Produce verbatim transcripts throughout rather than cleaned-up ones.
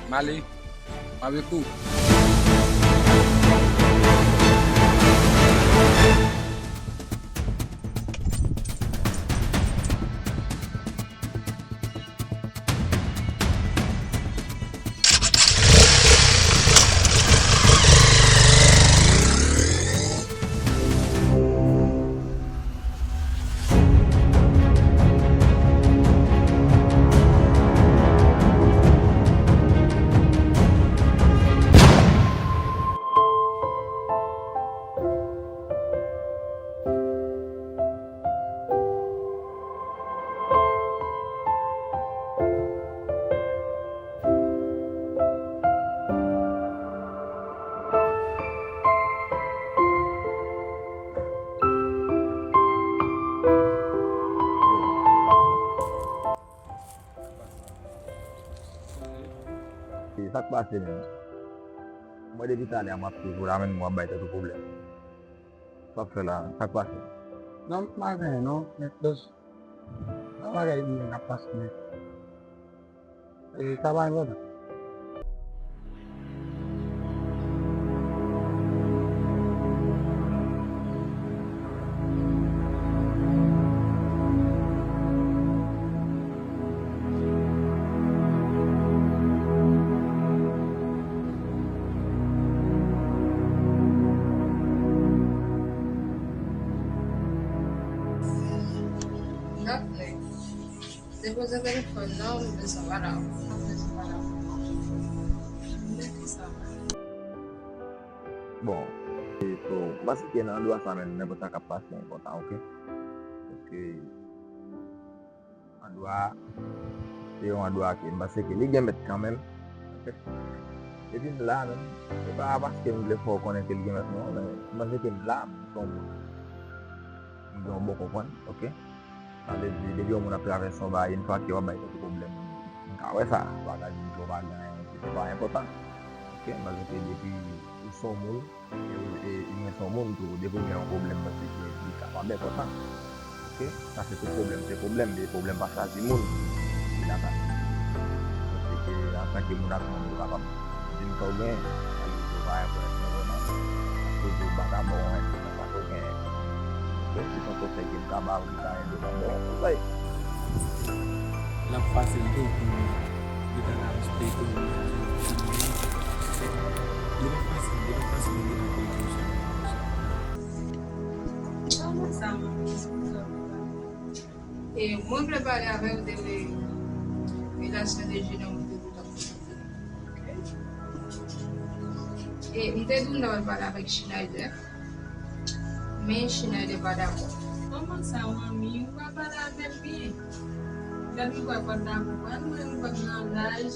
M ale. M avèk ou. E sa k pase menm? Mwen depi talè a m ap swiv ou la menm, w ap bay tèt ou pwoblèm. Sa w ap fè la? Sa k pase? Non, m pa gen anyen non, men plis yon bagay m gen k ap pase men. E sa pa enpòtan. Depoze telefòn nan, m bezwen pale avè w. M bezwen pale avè w. M bezwen pale avè w. Bon, e so, m panse ke nan andwa sa menm, nenpòt sa k ap pase enpòtan, oke? Paske andwa, se yon andwa ke m panse ke li gen mèt kanmenm, oke? Epi m la menm, se pa paske m vle fè w konnen ke l gen mèt non, men m panse ke m la, m se yon moun. M gen yon bon konprann, oke? Sa vle di, depi yon moun ap travèse yon bagay, yon fwa ke w ap bay tèt ou pwoblèm, m ka wè sa. Ou pa ka di m ke w pa gen anyen, se pa enpòtan. Oke, m panse ke depi ou se yon moun, e, e, e mwen se yon moun tou, depi w gen yon pwoblèm, m panse ke li kapab enpòtan. Oke, sa se tout pwoblèm, se pwoblèm, e pwoblèm pa chwazi moun. Li la pa. Paske antanke moun ak moun, ou kapab di m sa w gen, sa vle di w pa enpòtan vrèman. Kote w pa ka ba w anyen, se konsa ke w gen. Oke, se yon konsèy ke m ka ba w ki ka ede w nan bon konsèy. L ap fasil tou pou yo ta ka resplike w, li pa fasil, li pa fasil pou yo ta konprann sa. Kòman sa, mwen? E mwen vle pale avè w de re-, relasyon de jenòm ke ou t ap prezante. E m te di w m ta pral pale avèk Schneider, men Schneider pa dakò. Kòman sa, manmi? Ou pa pale avè l byen? Gad m kwè pòt la pou pran mwen, m kwè m nan laj.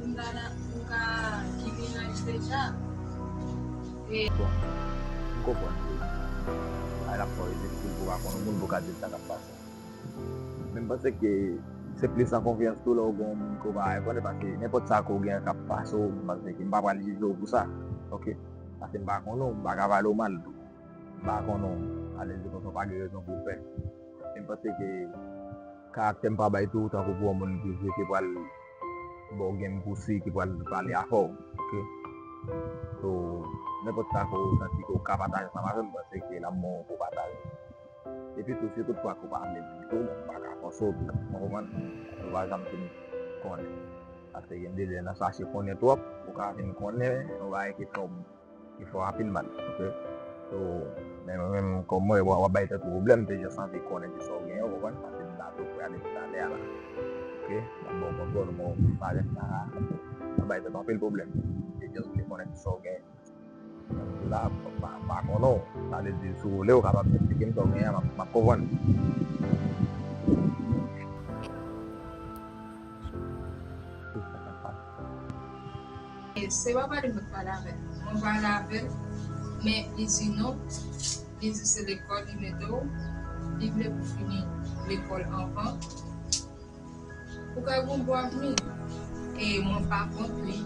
Ou ka, ou ka ki menaj deja. E bon, m konprann ke bagay la fò difisil pou w pa konn yon moun pou w ka di l sa k ap pase. Men m panse ke se plis an konfyans tou lè w gen yon moun ke w pa konnen, paske nenpòt sa ke w gen k ap pase w, m panse ke m pa pral jije w pou sa. Oke? Paske m pa konnen w, m pa ka pale w mal tou. M pa konnen w, alèz de konsa w pa gen rezon pou w pè. Men m panse ke karaktè m pa bay tou, tankou pou yon moun ki jwe, ki pral ba w game pussy, ki pral pale afè w, oke? So, nenpòt sa ke w santi ke w ka pataje ansanm avè m, m panse ke l ap bon pou w pataje. Epi tou, si tout fwa ke w pa vle di l tou, bon, m pa ka fòse w tou, w konprann? Ou pa janm fin konnen. Paske gen de lè nan chache konnen twòp, ou ka vin konnen yon bagay ki fè w ki fè w anpil mal, oke? So, men mwen menm, kòm mwen, w ap bay tèt ou pwoblèm, m te just anvi konnen kisa w genyen, w konprann? Paske m la tou prè ale talè a la, oke? M ap ba w konsèy, men w pa ret la, w ap bay tèt ou anpil pwoblèm. M te just vle konnen kisa w genyen. Menm tou la, m pa, m pa konnen w. Sa vle di, si w vle, w kapab eksplike m sa w genyen an, m ap, m ap konprann. E se pa pale mwen pale avè l. Mwen pale avè l, men li di non. Li di se lekòl li mete w. Li vle pou fini lekòl anvan. Ou ka gen yon bon avni. E mwen pa kont li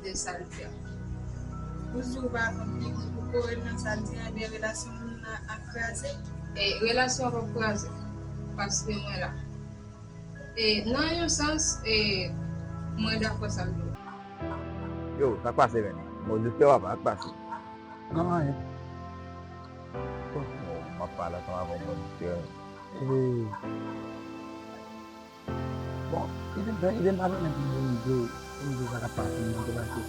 de sa l fè a. Ou di ou pa kont li, ou kore l nan sa l di a, ebyen relasyon moun nan ap kraze. E relasyon an p ap kraze. Paske mwen la. E nan yon sans, e mwen dakò sa l di a. Yo, sa k pase, men? Mwen di frè papa, sa k pase? Non, anyen. Oh, m ap pale ansanm avè w, mwen di frè. Eh, bon, ide m, ide m pa mennen pou m di, pou m di sa k ap pase m nan, se paske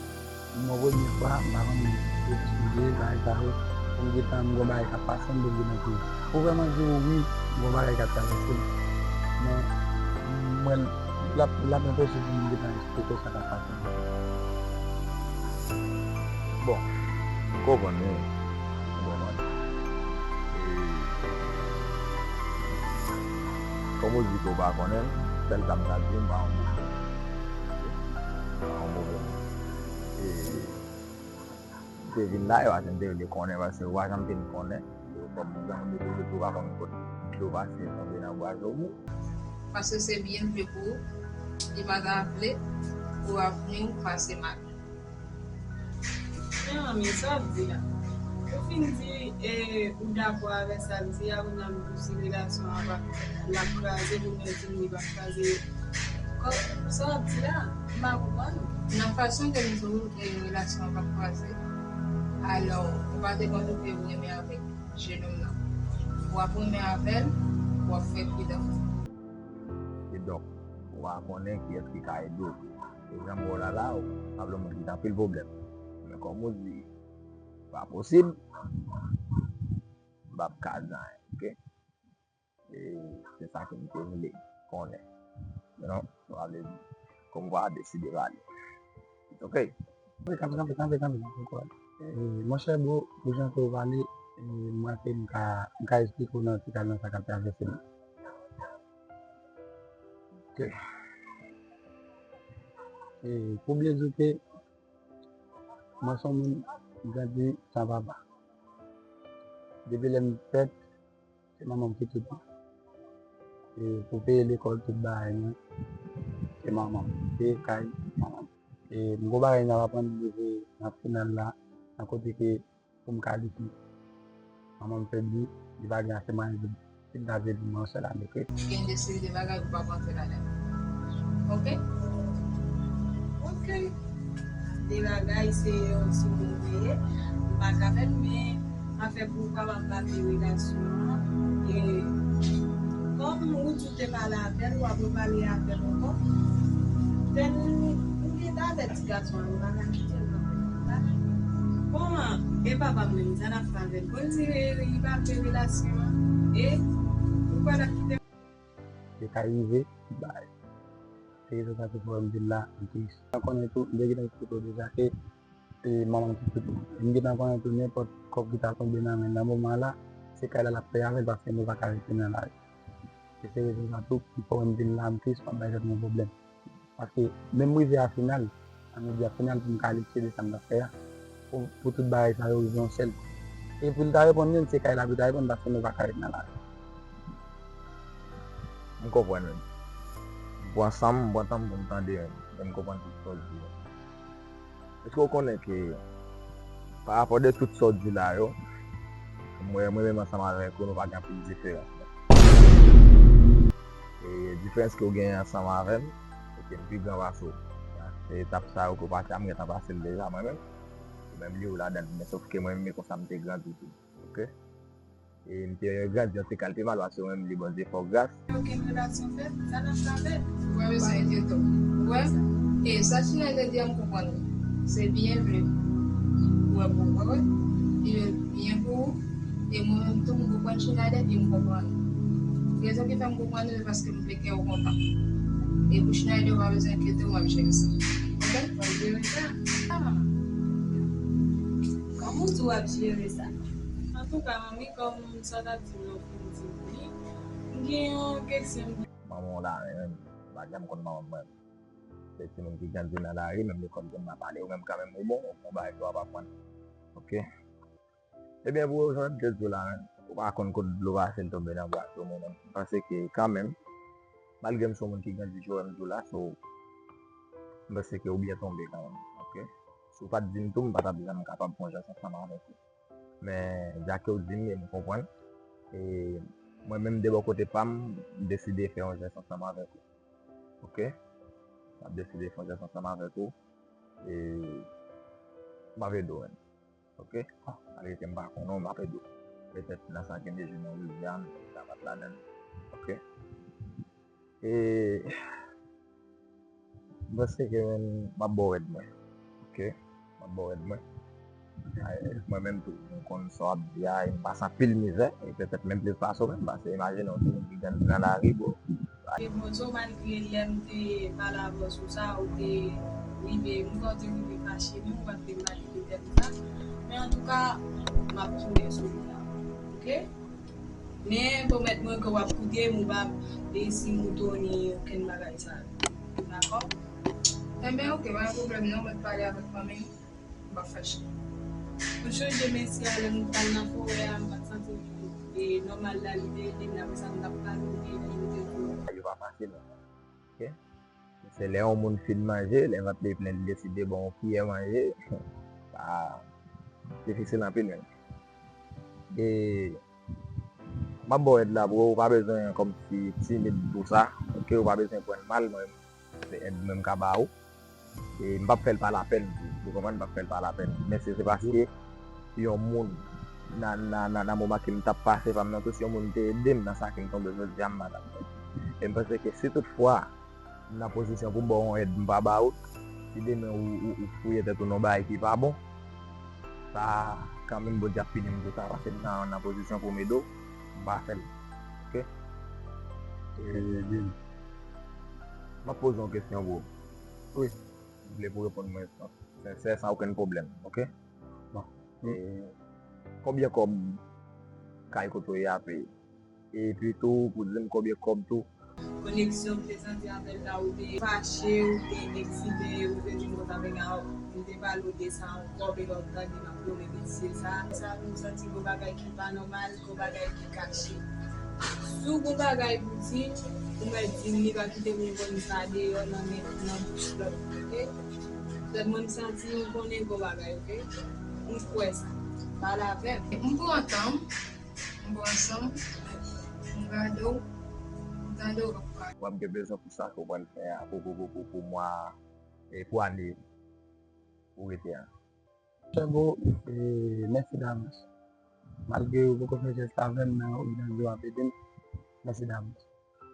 mwen premye fwa, m pa konn de ki sijè, bagay sa yo, pou m gentan m gon bagay k ap pase m, pou m gentan di, pou vrèman di w wi, gon bagay k ap travèse m. Men, mwen, l ap, l ap enposib pou m gentan eksplike w sa k ap pase m. Bon, m konprann, wi. M konprann. E, kòm ou di ke w pa konnen, sèl sa m ka di w, m pa yon move moun. M pa yon move moun. E, m te vin la, e pa janm te vle konnen, paske w pa janm te vin konnen. Kòm zanmi, ou toujou pa konn kot dlo pase tonbe nan bwa zomou. Paske se byen vle pou ou, li pa ta vle pou avni w pase mal. Men manmi, sa w ap di la? Ou fin di, e, ou dakò avè sa l di a, kounye a m di w si relasyon an pa, l ap kraze, kounye a w di m li p ap kraze. Kò, sa w ap di la? M pa konprann ou. Nan fason ke m di w ke relasyon an p ap kraze, alò, ou pa te konn ou te renmen avèk jenòm nan. W ap renmen avè l, w ap fè pridan. Kidonk, ou pa konnen kiyès ki ka ede w tou. E jan m wè w la la, ou sanble yon moun ki gen anpil pwoblèm. Men kòm ou di, pa posib, m p ap ka di anyen, oke? E se sa ke m te vle konnen. Non, sa vle di, kòm ou pa deside pale. It's ok. Kanpe, kanpe, kanpe, kanpe, kanpe, kanpe. E, monchè bro, pou jan ke w pale, e, m panse m ka, m ka eksplike w nan ti kal nan sa k ap travèse m. Ok. E, pou byen di w ke mwen se yon moun ki grandi san papa. Depi lè m fèt, se manman m ki tout mwen. E pou peye lekòl, tout bagay mwen, se manman m. Peye kay, manman m. E m gon bagay n ap aprann rive nan final la, nan kote ke pou m kalifye. Manman m fè di, li pa gen ase mwayen pou l kidnape pou mwen yon sèl ane, oke? Gen de seri de bagay ou p ap rantre ladan. Oke? Oke. De bagay, se yon timoun ou ye. M pa ka fè l, men afè pou w kapab bati relasyon an. E kòm ou di w te pale avè l, w ap repale avè l ankò. Fè l, ou gentan avè ti gason an, ou pa ka kite l nan men l. Bon, e papa m menm, sa n ap fè avè l? Bon, di li pa vle relasyon an. E ou kwè l ap kite m? Li ka rive, bay. Se rezon sa ki fè m vin la, m tris. Ou konnen tou, m te gentan eksplike w deja ke, e, manman m ki koute m. M gentan konnen tou, nenpòt kòb ki ta tonbe nan men l nan moman la, se kay la l ap peye avè l, paske nou pa ka rete nan lari. E se rezon sa tou ki fè m vin la, m tris, m ap bay tèt mwen pwoblèm. Paske menm rive a final, an nou di a final pou m kalifye de sa m t ap fè a, pou, pou tout bagay sa yo rive yon sèl kou. E pou l ta reponn menm, se kay la pou l ta reponn, paske nou pa ka ret nan lari. M konprann, wi. M pran san m, m pran tan m pou m tande, wi. Men m konprann tout sa w di yo. Èske w konnen ke, pa rapò de tout sa w di la yo, mwen, mwen menm ansanm avèk ou, nou pa gen anpil diferans, non. E diferans ke w genyen ansanm avè m, se ke m pi gran pase w. Se etap sa yo ke w pase a, m gentan pase l deja, mwen menm. Ou menm li ou ladan l, men sòf ke mwen menm, e konsa m te grandi tou. Oke? E m te grandi, an tou ka, l pi mal pase w menm, li Bondye fè w gras. Okenn relasyon fèt, sa n ap fè avè l? Ou pa bezwen enkyete w. Ou wè? E sa Schneider di a, m konprann li. Se byen vre. Ou wè pou ou, wè, wè. Li byen pou ou. E mwen menm tou, m konprann Schneider, e m konprann li. Rezon ki fè m konprann li, se paske m vle kè w kontan. E pou Schneider, ou pa bezwen enkyete w, m ap jere sa. Oke? W ap jere sa? Ah. Kòman w di w ap jere sa? Antouka, manmi, kòm sa w t ap di m nan, w fin di m wi. M gen yon kesyon. Manman w la, men, m pa janm konn manman m, mwen. Se timoun ki grandi nan lari, menm lekòl ke m ap ale, ou menm kanmenm, ou bon, ou bon bagay ke w ap aprann. Oke? Ebyen, pou jan m te di w la, men, ou pa konn kot dlo pase l tonbe nan bwa zomou, men. M panse ke kanmenm, malgre m se yon moun ki grandi, jan m di w la, so, m panse ke ou byen tonbe kanmenm, oke? Si w pa t di m tou, m pa t ap janm kapab fè yon jès ansanm avèk ou. Men, dja ke w di m, e m konprann. E mwen menm, de bò kote pa m, m deside fè yon jès ansanm avèk ou. Oke? M ap deside fè yon jès ansanm avèk ou. E M ap ede w menm. Oke? Malgre ke m pa konnen w, m ap ede w. Petèt nan sa gen de jou nan rivyè a, m ta bat ladan l. Oke? E m panse ke menm m ap ba w èd mwen. Oke? M ap ba w èd mwen. Ay, mwen menm tou, m konn sa w ap di a, e m pase anpil mizè, e petèt menm plis pase w menm, paske imajine w, se moun ki grandi nan lari, bro. E bonjou, malgre lè m te pale avè w sou sa, ou te rive, m kwè w te rive fache, menm ou pa t vle pale de tèm sa. Men antouka, m ap tounen sou li la. Oke? Men pwomèt mwen ke w ap koute m, ou p ap e si mouton ni okenn bagay sa yo. Dakò? Enben, oke, pa gen pwoblèm non, mwen pale avèk fanmi m, m p ap fache. Ou sonje mesye a lè nou t al nan forè a, m pa t santi m e nòmal la, li te ede m, apre sa m t ap pale, li te di m. Yo pa fasil. Oke? Se lè yon moun fin manje, lè vant li plen, li deside ba w yon kiyè manje, sa difisil anpil menm. E m ap ba w èd la, bro, ou pa bezwen kòmsi timid pou sa, oke? Ou pa bezwen pran l mal, mwen, se èd mwen m ka ba ou. E m p ap fè l pa lapèn, ou konprann, m p ap fè l pa lapèn. Men se, se paske yon moun, nan, nan, nan, nan moman ke m t ap pase, fanm nan tou, se yon moun te ede m nan sa ke m tonbe jodi a, m pa t ap fè. E m panse ke si toutfwa m nan pozisyon pou m ba w yon èd, m pa ba ou, si demen ou, ou, ou fouye tèt ou nan yon bagay ki pa bon, sa, kanmenm, Bondye ap pini m pou sa, paske m nan, nan pozisyon pou m ede w, m pa fè l. Oke? E, m ap poze w yon kesyon, bro. Wi. M vle pou w reponn mwen sensè, san okenn pwoblèm, oke? Bon. E, konbyen kòb kay kote w ye a peye? Epi tou, pou di m konbyen kòb tou. Koneksyon m te santi avè l la, ou te fache, ou te eksite, ou te di m konsa, men ou te pale w de sa ankò, men lè w tande m ap nonmen mesye sa. Sa m santi gon bagay ki pa nòmal, gon bagay ki kache. Si w gon bagay pou di m, ou mèt di m, li pa kite moun konn sa deyò nan men, nan bouch lòt moun, oke? Sèlman m santi, m konnen gon bagay, oke? M kwè sa. Pale avè m. M pran tan m, m pran san m, m gade w, m tande w k ap pale. W ap gen bezwen pou sa ke w pral fè a, pou, pou, pou, pou, pou mwa, e pou ane ou rete a. Chè bro, e, mèsi davans. Malgre ou poko fè jès la avè m, men ou gen di w ap ede m, mèsi davans.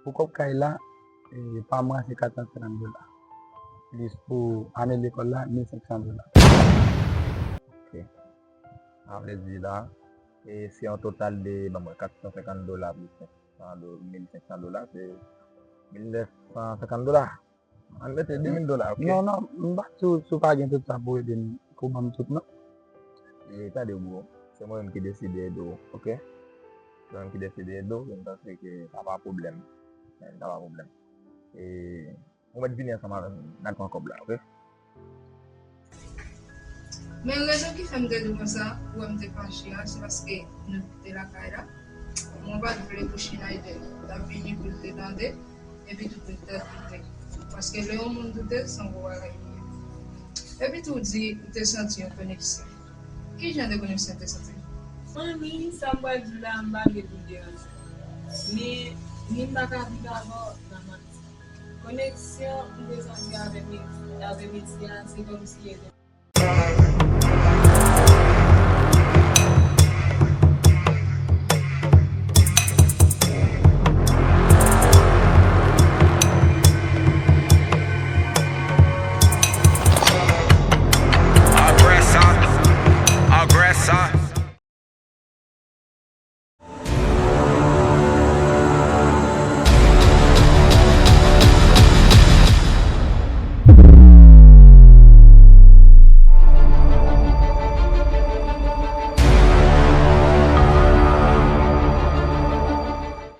Pou kòb kay la, e, pa mwa se kat san senkant dola. Plis pou ane lekòl la, mil senk san dola. Oke. Sa vle di la, e, se yon total de, ban mwen, kat san senkant dola plis senk san do-, mil senk san dola, se mil nèf san senkant dola. Ann mete de mil dola, oke? Non, non, m pa di w, si w pa gen tout sa pou w ede m, pou w ban m tout, non. E, tande, bro, se mwen menm ki deside ede w, oke? Se mwen menm ki deside ede w, e m panse ke sa pa pwoblèm. Sa pa pwoblèm. E, ou mèt vini ansanm avè m, n al pran kòb la, oke? Men rezon ki fè m te di w konsa, ou wè m te fache a, se paske nou te lakay la. Mwen pa t vle pou Schneider ta vini pou l te tande, epi tou pou l te doute. Paske lè yon moun doute, se yon gwo bagay li ye. Epi tou w di ou te santi yon koneksyon. Ki jan de koneksyon w te santi? Fanmi, sa m pral di w la, m pa vle pou l deranje w. Men, ni m pa ka viv avè w nan manti. Koneksyon m te santi avè me-, avè mesye a, se kòmsi e te